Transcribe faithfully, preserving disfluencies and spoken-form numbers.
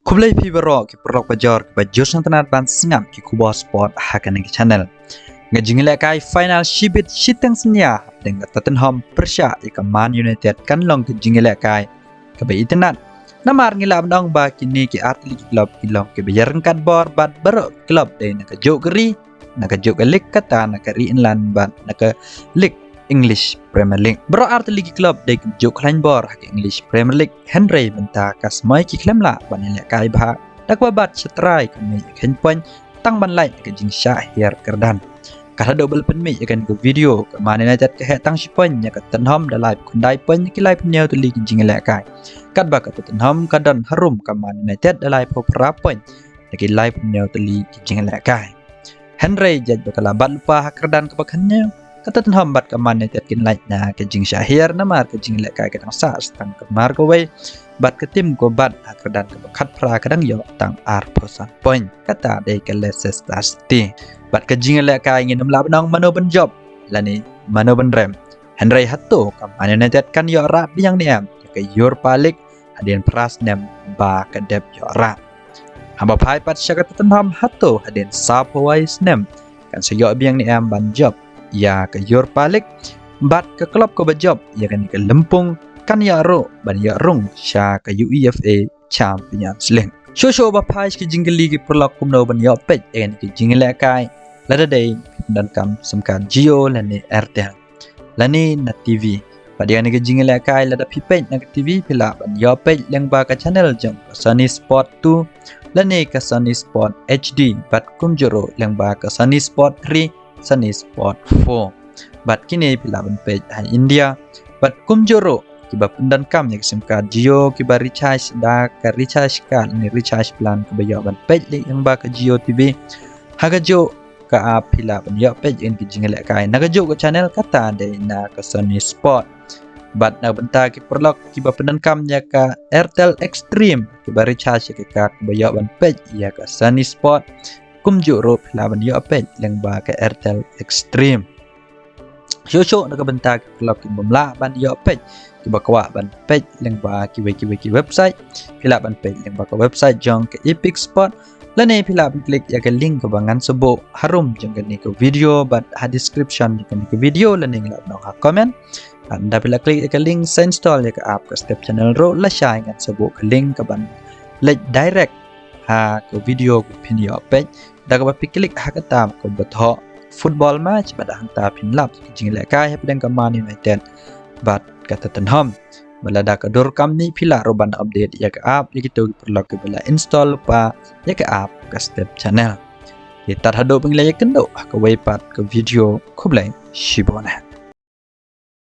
Khublei phi baroh ki paralok bajor kiba ju sngewtynnat ban sngap ki khubor sport ha kane ka channel. Ka jingïalehkai final shibit shiteng synñia hapdeng ka Tottenham pyrshah ïa ka Man United kan long ka jingïalehkai kaba itynnat. Namar ngi lah ban ong ba kine ki artylli ki club ki long kiba ïaryngkat bor bad baroh ki club dei na kajuh ka ri, na kajuh ka league kata na ka ri England bad na ka league English Premier League. Baroh artylli ki club dei kiba ju khlaiñ bor ha ka English Premier League, hynrei mynta ka smai ki khlem lah ban ïalehkai bha da kaba bat shatrai ka mih ka khein point tang ban lait ka jingshah hiar kyrdan. Ka haduh ba la pynmih ïa kane ka video, ka Man United ka heh tang shi point ïa ka Tottenham da laiphew khyndai point na ki laiphew hynñiew tylli ki jingïalehkai. Katba ka Tottenham ka don harum ka Man United da laiphew phra point na ki laiphew hynñiew tylli ki jingïalehkai. Hynrei jait ba ka la bat lypa ha kyrdan kaba khathynñiew, ka Tottenham bad ka Man United kin lait na ka jingshah hiar namar ka jingïalehkai ka dang sah tang ka mar kawei bad ka tim ka bat ha kyrdan kaba khatphra ka dang ïoh tang arphew san point, kata dei ka Leicester City. Bad ka jingïalehkai ngin ym lah ban ong mano ban jop lane mano ban rem. Hynrei hato ka Man United kan ïoh rah biang ne em ïa ka Europa League hadien phra snem ba ka dep ïoh rah? Haba phai pat sha ka Tottenham, hato hadien sawphew wei snem kan sa ïoh biang ne em ban jop ïa ka Europa League? Bad ka club kaba jop ïa kane ka lympung kan ïoh ruh ban ïoh rung sha ka UEFA Champions League. Shuh shuh ba phai sha ki jingkylli ki paralok kumno ban ïoh peit ïa kane ka jingïalehkai, lada dei phi pyndonkam sim card Jio lane Airtel lane na TV. Bad ïa kane ka jingïalehkai lada phi peit na ka TV phi lah ban ïoh peit lyngba ka channel jong ka Sony Sport two lane ka Sony Sport HD bad kumjuh ruh lyngba ka Sony Sport three, Sony Sport four. Bad kine phi lah ban peit ha India. Bad kumjuh ruh kiba pyndonkam ïa ka sim card Jio kiba recharge da ka recharge card ne recharge plan kaba ïoh ban peit lyngba ka Jio TV. Ha kajuh ka app phi lah ban ïoh peit ïa kane ka jingïalehkai na kajuh ka channel, kata dei na ka Sony Sport. Bad na ka bynta ki paralok kiba pyndonkam ïa ka Airtel Xstream kiba recharge ïa ka card kaba ïoh ban peit ïa ka Sony Sport, kumjuh ruh phi lah ban ïoh peit lyngba ka Airtel Xstream. Shuh shuh na ka bynta ki paralok kiba ym lah ban ïoh peit, kiba kwah ban peit lyngba kiwei kiwei ki website, phi lah ban peit lyngba ka website jong ka Epic Sport lane phi lah ban click ïa ka link kaba ngan sa buh harum jong kane ka video bad ha description jong kane ka video lane ngi lah ban ong ha comment. Bad ynda phi lah click ïa ka link sa install ïa ka app ka Step Channel ruh, lashai ngan sa buh ka link kaban leit direct ha ka video ba phin ïoh peit. Da kaba phi click ha kata kaba thoh football match bad hangta phin lap ka jingïalehkai hapdeng ka Man United bad ka Tottenham. Bad lada ka dur kam ne phi lah ruh ban update ïa ka app ïa kito ki paralok kiba la install lypa ïa ka app ka Step Channel. Te tad haduh ban ïakynduh ha kawei pat ka video, khublei shibun.